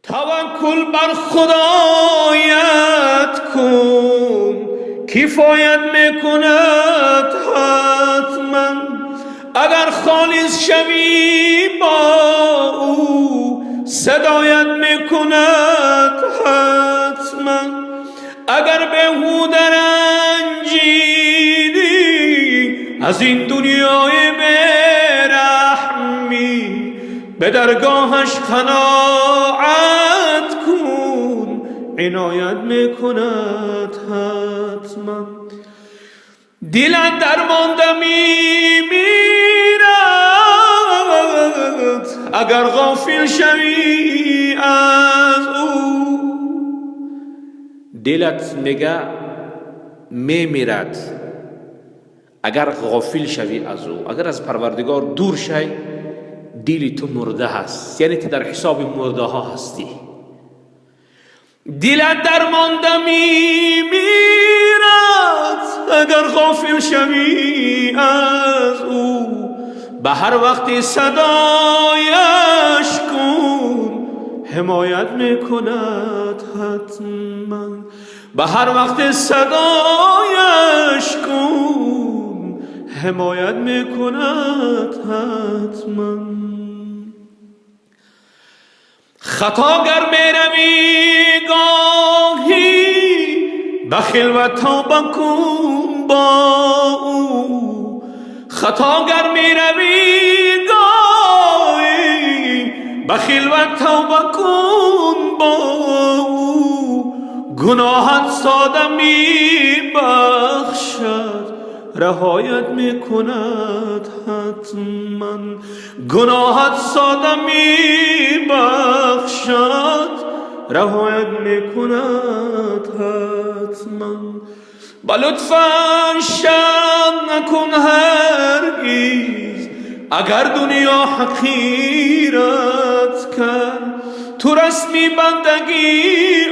توکل بر خدایت کن، کفایت میکند حتما. اگر خالص شوی با او، صدایت میکند حتما. اگر بیهوده رنجیدی از این دنیای بی‌رحمی، به درگاهش قناعت کن، عنایت میکند حتما. دلت درمانده میمیرد اگر غافل شوی از او. دلت میگه میمیرد اگر غافل شوی از او. اگر از پروردگار دور شوی، دلی تو مرده هست، یعنی تو در حساب مرده ها هستی. دلت درمانده میمیرد اگر غافل شوی از او. به هر وقتی صدایش کن، حمایت میکند حتما. به هر وقت صدایش کن، حمایت میکند حتما. خطا گر میروی گاهی، بخیل و توبه کن با او. خطا گر میروی گاهی، بخیل و توبه کن با او. گناهت ساده میبخشد، رهایت میکند حتما. گناهت ساده میبخشد، رهایت میکند حتما. با لطفا شک نکن هرگز اگر دنیا حقیرت کرد. تو رسمی بندگی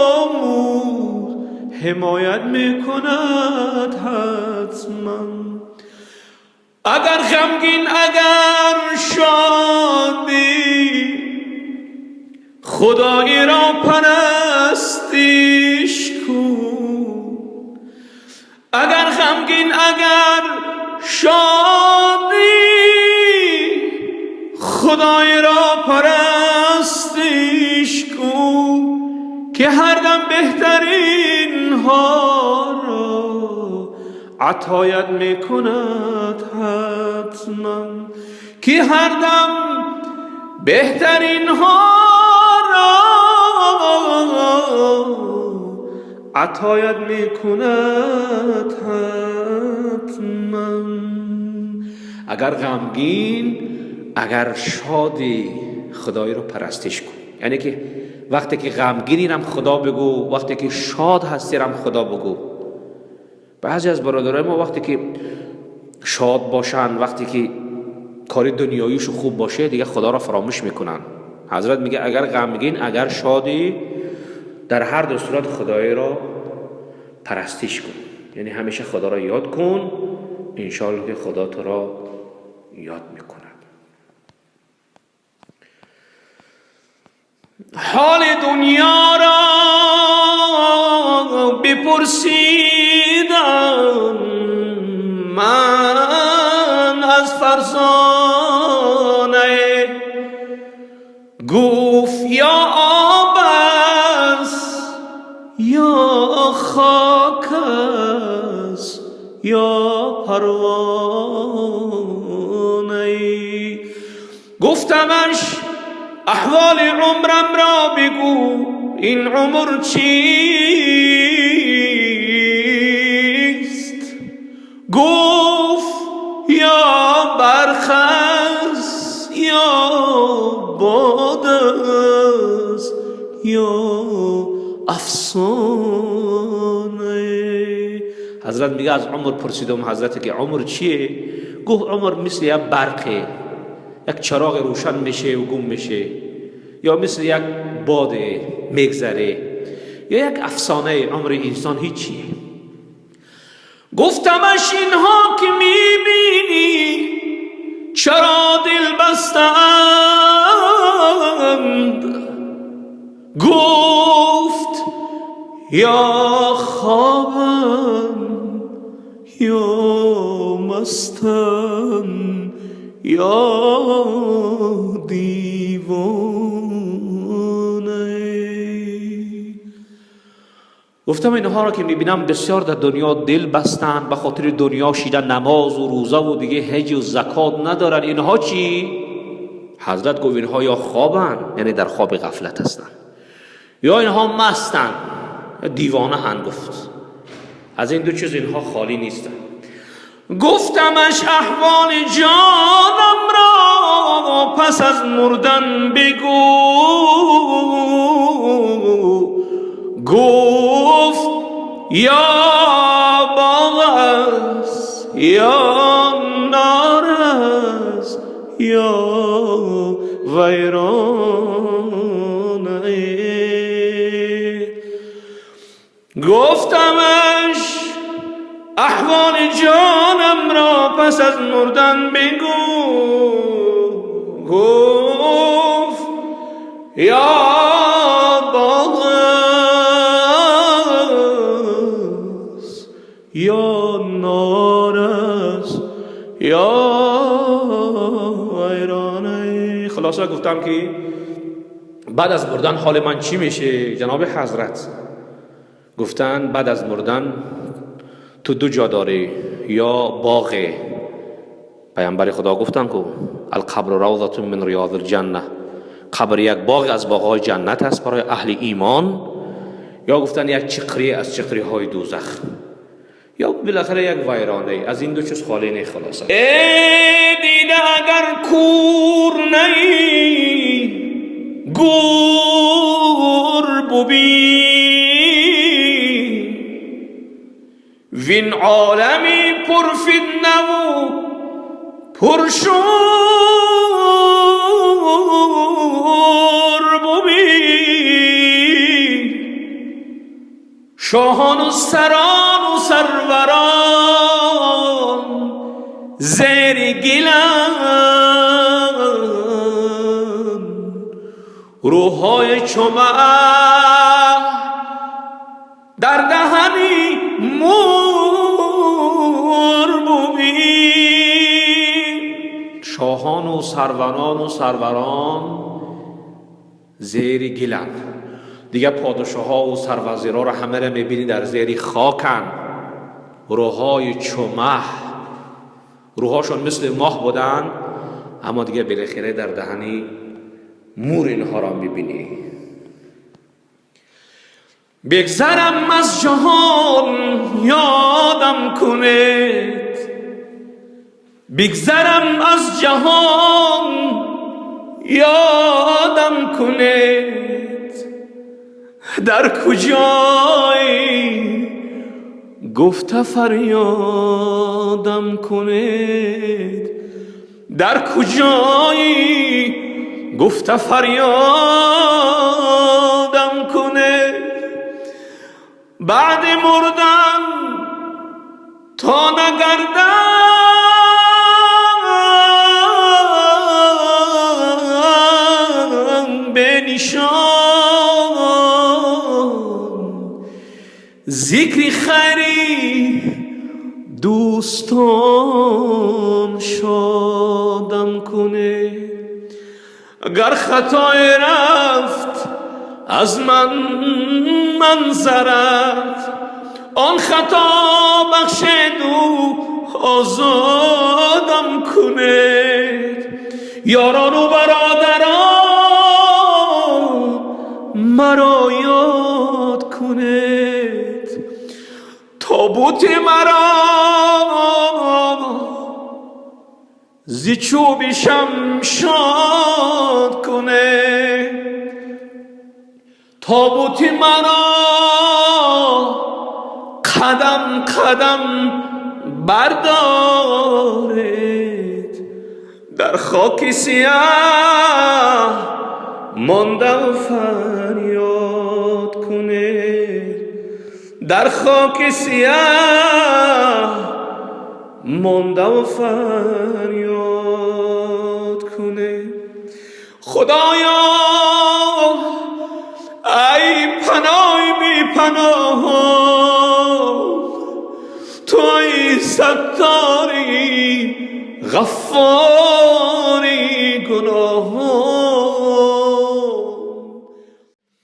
آموز، حمایت میکند حتما. اگر غمگین اگر شادی، خدایی را پرستش کن. اگر غمگین اگر شادی، خدای را پرستش کن، که هر دم بهترین ها را عطایت میکند حتما. که هر دم بهترین ها را عطایت میکند حتما. اگر غمگین اگر شادی، خدای رو پرستش کن. یعنی که وقتی که غمگینی رم خدا بگو، وقتی که شاد هستی رم خدا بگو. بعضی از برادرای ما وقتی که شاد باشن، وقتی که کار دنیاییش خوب باشه، دیگه خدا را فراموش میکنن. حضرت میگه اگر غمگین اگر شادی، در هر دو صورت خدای را پرستش کن، یعنی همیشه خدا را یاد کن، انشالله که خدا تو را یاد میکند. حال دنیا را بپرسیدم من از فرزانه، گفت یا آب است یا خاک است یا پروانه. گفتمش احوال عمرم را بگو، این عمر چیست؟ گفت یا برخ است یا باد است یا افسانه. حضرت میگه از عمر پرسیدم حضرت که عمر چیه؟ گفت عمر مثل یک برقه، یک چراغ روشن میشه و گم میشه، یا مثل یک باد میگذره، یا یک افسانه. عمر انسان هیچیه. گفتمش اینها که میبینی چرا دل بستند؟ گفت یا خوابم یا مستم یا دیوانه. گفتم اینها را که میبینم بسیار در دنیا دل بستن، به خاطر دنیا شیدن، نماز و روزه و دیگه حج و زکات ندارن. اینها چی؟ حضرت گفت اینها یا خوابن، یعنی در خواب غفلت هستن، یا اینها مستن، دیوانه هن. گفت از این دو چیز اینها خالی نیستن. گفتمش احوال جانم را پس از مردن بگو. گفت یا باغ است یا نار است یا ویرانه. گفتمش احوال جانم را پس از مردن بگو. گفت یا باغ است یا نار است یا ویرانه. خلاصه گفتم که بعد از مردن حال من چی میشه؟ جناب حضرت گفتن بعد از مردن تو دو جا داری، یا باغ. پیامبر خدا گفتن که القبر روضة من ریاض الجنه، قبر یک باغ از باغ‌های جنت است برای اهل ایمان، یا گفتن یک چقری از چقری های دوزخ، یا بالاخره یک ویرانه. از این دو چیز خالی نه. خلاصه ای دیده اگر کور نی گور ببین، وین عالمی پر فتنه و پر شور ببین، شاهان و سران و سروران زیر گلن، روحای چمه در دهنی مور ببین. شاهان و سروران و سروران زیر گلن، دیگه پادشاه ها و سروزیرها را همه را میبینی در زیر خاکن. روحای چمه، روحاشون مثل ماه بودن، اما دیگه بالاخره در دهنی مور اینها را میبینی. بگذرم از جهان یادم کنید، بگذرم از جهان یادم کنید، در کجایی گفته فریادم کنید، در کجایی گفته فریادم کنید. بعد مردن تا نگردم به نشان، ذکر خیری دوستان شادم کنه. اگر خطای رفت از من منظرت، آن خطا بخشد و آزادم کنید. یاران و برادران مرا یاد کنید، تابوت مرا ز چوب شمشاد کنه، تابوت مرا قدم قدم بردارید، در خاک سیاه مانده و فریاد کنید، در خاک سیاه مانده و فریاد کنه. خدایا Саттори, Ғаффори.